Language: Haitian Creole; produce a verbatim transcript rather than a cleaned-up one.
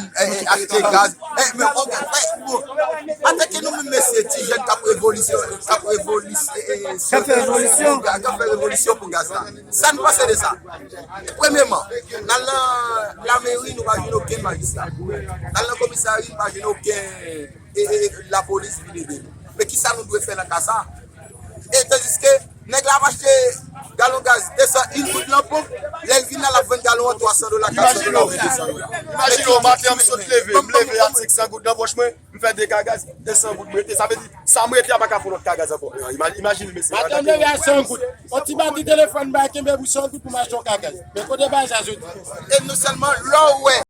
vann, eh, eh, achte gaz. Eh, men, ok, eh, bon. Antanke nou menm mesye, ti jèn k ap revolisyon, k ap revolisyon, eh, eh, K ap fè revolisyon. K ap fè revolisyon pou gaz la. Sa n panse de sa? Premyèman, n al nan lameri, nou pa jwenn okenn majistra. N al nan komisari, nou pa jwenn okenn e, e, lapolis vin ede nou. Men kisa nou dwe fè nan ka sa? E tandiske nèg la ap achte galon gaz de san, yon goud nan ponp, lè l vin la, l ap vann galon an twa san dola, kat san dola, ou desan dola. Imajine w, maten m sot leve, m leve ak senk san goud nan pòch mwen, m fè de ka gaz, de san goud m rete. Sa vle di, sa m rete a pa ka fè lòt ka gaz ankò. Ima- Imajine, mesye. Maten m leve a san goud. On ti batri telefòn m bay kenbe pou san goud pou m achte yon ka gaz. Men kote bagay sa soti? E non sèlman lè w wè